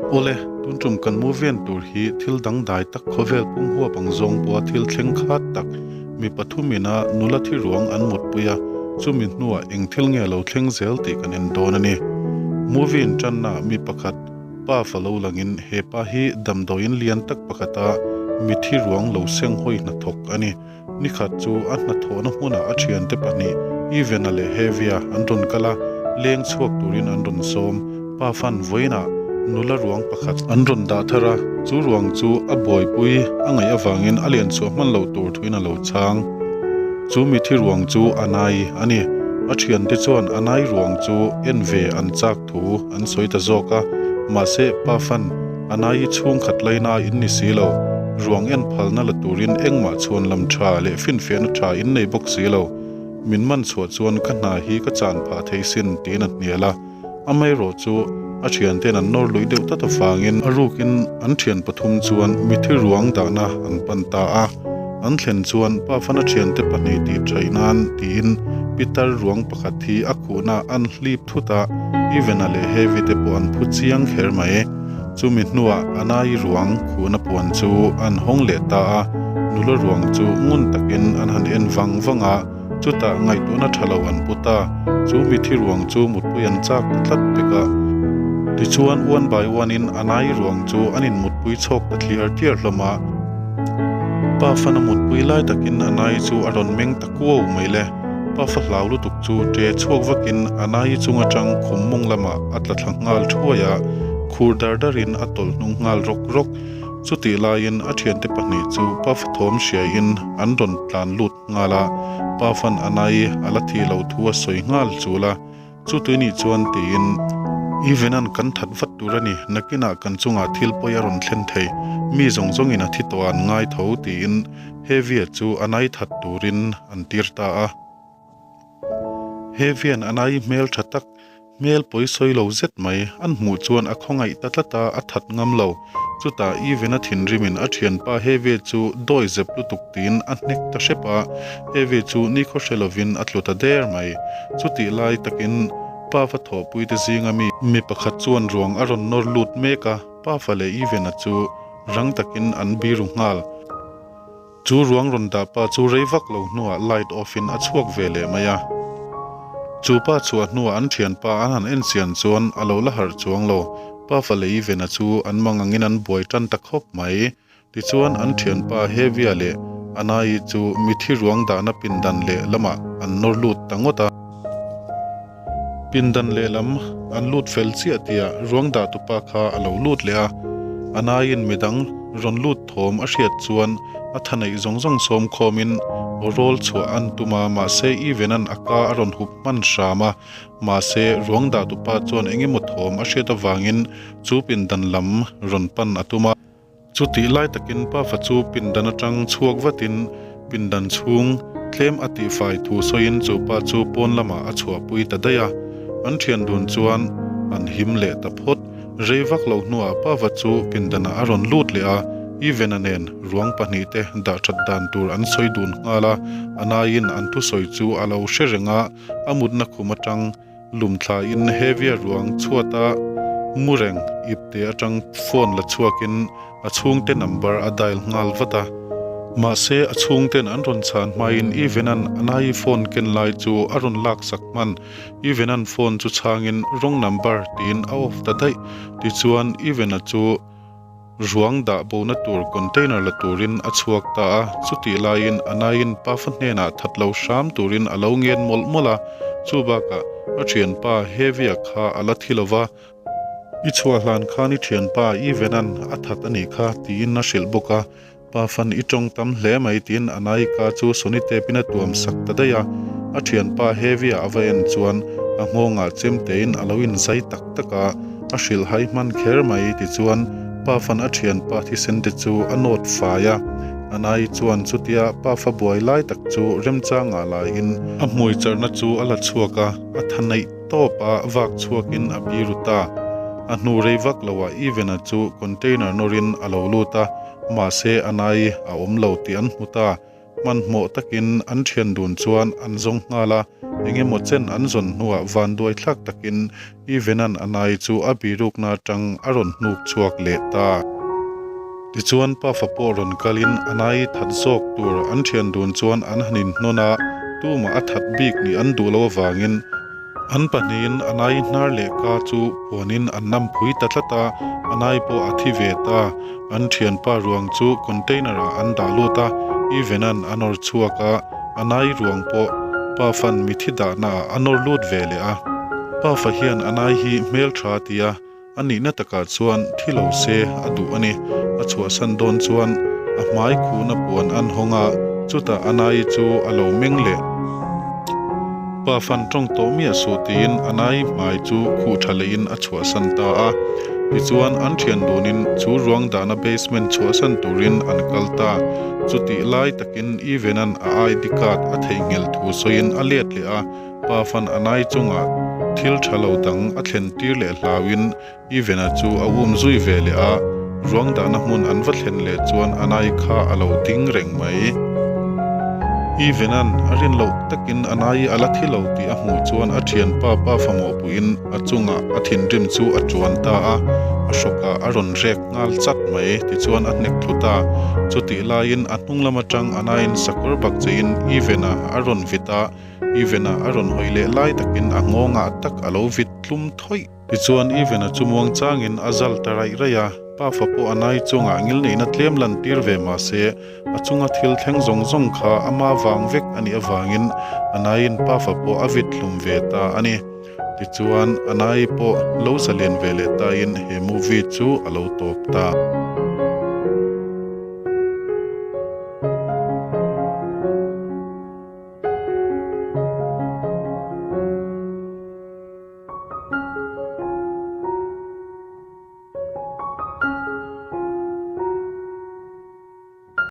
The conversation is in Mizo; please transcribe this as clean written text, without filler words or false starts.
Awle, tun tum kan movie en tur hi thil dangdai tak khawvel pum huap ang zawng pawha thil thleng khat tak mi pathumin a nula thi ruang an mutpui a, chumi hnuah eng thil nge lo thleng zel tih kan en dawn a ni. Movie in tanna mi pakhat pa fa lo langin he pa hi damdawiin lian tak pakhata mithi ruang lo seng hawi hnathawk a ni. Nikhat chu a hnathawhna hmunah a thiante pahnih Ivena leh Hevia an rawn kal a, leng chhuak turin an rawn sawm. Pa fan vawiinah nula ruang pakhat an rawn dah thar a, chu ruang chu a buaipui a ngaih avangin a lian chhuah hman loh tur thuin a lo chhang. Chu mithi ruang chu Anai a ni. A thiante chuan Anai ruang chu en ve an chak thu an sawi ta zawk a, mahse pa fan Anai chhungkhat laina in ni si lo, ruang en phalna la turin engmah chhuan lam tha leh finfiahna tha in nei bawk si lo, min man chhuah chuan ka hna hi ka chan phah thei sin tiin a hnial a, amaherawh chu a thianten an nawr luih deuh tlat avangin a rukin an thian pathum chuan mithi ruang dahna an pan ta a, an thlen chuan pa fana thiante pahnih tih thaih nan tiin pitar ruang pakhat hi a khuhna an hlip thut a, Ivena leh Heavy te pawh an phu chiang kher mai. Chumi hnuah Anai ruang khuhna puan chu an hawng leh ta a, nula ruang chu ngun takin an han en vang vang a, chutah ngaihtuahna tha lo an pu ta. Chu mithi ruang chu mutpui an chak ta tlat pek a. Tichuan one by one in Anai ruang chu an inmutpui chhawk ta tliar tliar hlawm a. Pa fana mutpui lai takin Anai chu a rawn meng ta kuau mai le. Pa fa hlau lutuk chu ṭe chhuak vakin Anai chung aṭang khum mawng lamah a tla thla nghal thuai a, khur dar darin a tawlh hnung nghal rawk rawk. Chutih laiin a ṭhiante pahnih chu pa fa thawm hriaiin an rawn tlan lut nghal a, pa fan Anai a la thih loh thu a sawi nghal chul a. Chu tui nih chuan tiin Ivenan kan that vat tur a ni, nakinah kan chungah thil pawi a rawn thlen thei, mi zawng zawngin a thi tawh an ngai tho tiin Heavy-a chu a nai that turin an tir ta a. Heavy-a'n a nai hmel tha tak, hmel pawi sawi lo zet mai an hmuh chuan a khawngaih ta tlat a, a that ngam lo. Chutah Ivena thinrimin a thianpa Heavy-a chu dawi zep lutuk tiin a hnek ta hrep a, Heavy chu nikhaw hre lovin a tlu ta der mai. Chutih lai takin Pa va thawhpuite zinga mi mi pakhat chuan ruang a rawn nawr lut mek a, Pa fa leh Ivena chu rang takin an biru nghal. Chu ruang rawn dah pa chu rei vak lo hnuah light off in a chhuak ve leh mai a. Chu pa chhuah hnuah an thianpa an han en chian chuan a lo la harh chuang lo. Pa fa leh Ivena chu an mang angin an buai tan ta khawp mai. Tichuan an thianpa Hevia leh Anai chu mithi ruang dahna pindan leh lamah an nawr lut ta ngawt a. Pindan lehlam an lut fel chiah tia ruang dah tupa kha a lo lut leh a, a naiin midang rawn lut thawm a hriat chuan a tha neih zawng zawng sawm khawmin rawl chhuah an tum a, mahse Ivenan a ka a rawn hup hman hram a, mahse ruang dah tupa chuan eng emaw thawm a hriat avangin chu pindan lam rawn pan a tum a. Chutih lai takin Pafa chu pindan atang chhuak vatin pindan chhung tlem a tihfai thu sawiin chu pa chu pawn lamah a chhuahpui ta daih a. An thian dun chuan an him leh ta phawt. Rei vak lo hnuah Pafa chu pindanah a rawn lut leh a, Ivena nen ruang pahnihte dah that dan tur an sawi dun nghal a, a naiin an thusawi chu a lo hre reng a, a mutna khum atang Lumthla in Heavy-a ruang chhuata mu reng ipte atang phone la chhuakin a chhungte number a dial nghal vat a. Mahse a chhungten an rawn chhan hmain Ivenan Anai phone ken lai chu a rawn laksak hman. Ivenan phone chu chhangin wrong number tiin a off ta daih. Tichuan Ivena chu Ruang dah bona tur container la turin a chhuak ta a, chutih laiin a naiin Pafa hnenah that lo hram turin a lo ngen mawlh mawlh a, chu bakah a thianpa Heavy-a kha a la thi lova, I chhuah hlan khan i thianpa Ivenan a that a nih kha tiin a hrilh bawk a, Pafan i tawng tam hle mai tiin a naika chu Sony tape-in a tuam sak ta daih a, a thianpa Heavy-a a va en chuan a nghawngah chemtein a lo inzai tak tak a, a hrilh hai hman kher mai tichuan Pafan a thianpa thisen te chu a nawt fai a, a nai chuan chutia Pafa buai lai tak chu remchangah laiin a hmui charhna chu a la chhuak a, a tha neih tawp a vak chhuakin a biru ta. A hnu rei vak loah Even-a chu container nawrin a lo lut a, Mahse a nai a awm lo tih an hmu ta. Hmanhmawh takin an thian dun chuan an zawng nghal a. Engemaw chen an zawn hnuah vanduai thlak takin Ivena'n Anai chu a birukna atang a rawn hnuk chhuak leh ta. Tichuan Pafa pawh rawn kalin Anai that zawk tur an thian dun chuan an han inhnawn a, tumah a that bik nih an duh loh avangin an pahnihin Anai hnar leh ka chu puanin an nam phui ta tlat a, Anai pawh a thi ve ta. An thianpa ruang chu container ah an dah lut a, Ivena'n a nawr chhuak a, Anai ruang pawh Pafa'n mithi dahna ah a nawr lut ve leh a. Pafa hian Anai hi hmeltha a ti a, a nihna takah chuan thi lo se a duh a ni. A chhuahsan dawn chuan a hmai khuhna puan an hawng a, chutah Anai chu a lo meng leh. Pafa'n tawng tawh miah suh tiin Anai hmai chu khuh tha lehin a chhuahsan ta a. Tichuan, an thian dunin chu ruang dahna basement chhuahsan turin an kal ta. Chutih lai takin Ivena'n a ID card a theihnghilh thu sawiin a let leh a, Pafa'n a nai chungah thil tha lo dang a thlen tir leh hlauin Ivena chu a um zui ve leh a, ruang dahna hmun an va thlen leh chuan a nai kha a lo ding reng mai. Ivena'n a rin loh takin a nai a la thi lo tih a hmuh chuan a thianpa Pafa mawhpuiin a chungah a thinrim chu a tuan ta a, a hrawkah a rawn rek nghal chat mai tichuan a hnek thlu ta. Chutih laiin a hnung lam atang a naiin sakawr bak cheiin Even-a a rawn vit a, Even-a a rawn hawi leh lai takin a nghawngah tak a lo vit tlum thawih. Tichuan Even-a chu muang changin a zal ta raih raih a, Pafa pawh a nai chungah ngilneihna tlem lan tir ve mah se, a chunga thil thleng zawng zawng kha ama vang vek a nih avangin a naiin Pafa pawh a vit hlum ve ta a ni. Tichuan, Anai pawh lo zalen ve leh tain he movie chu a lo tawp ta.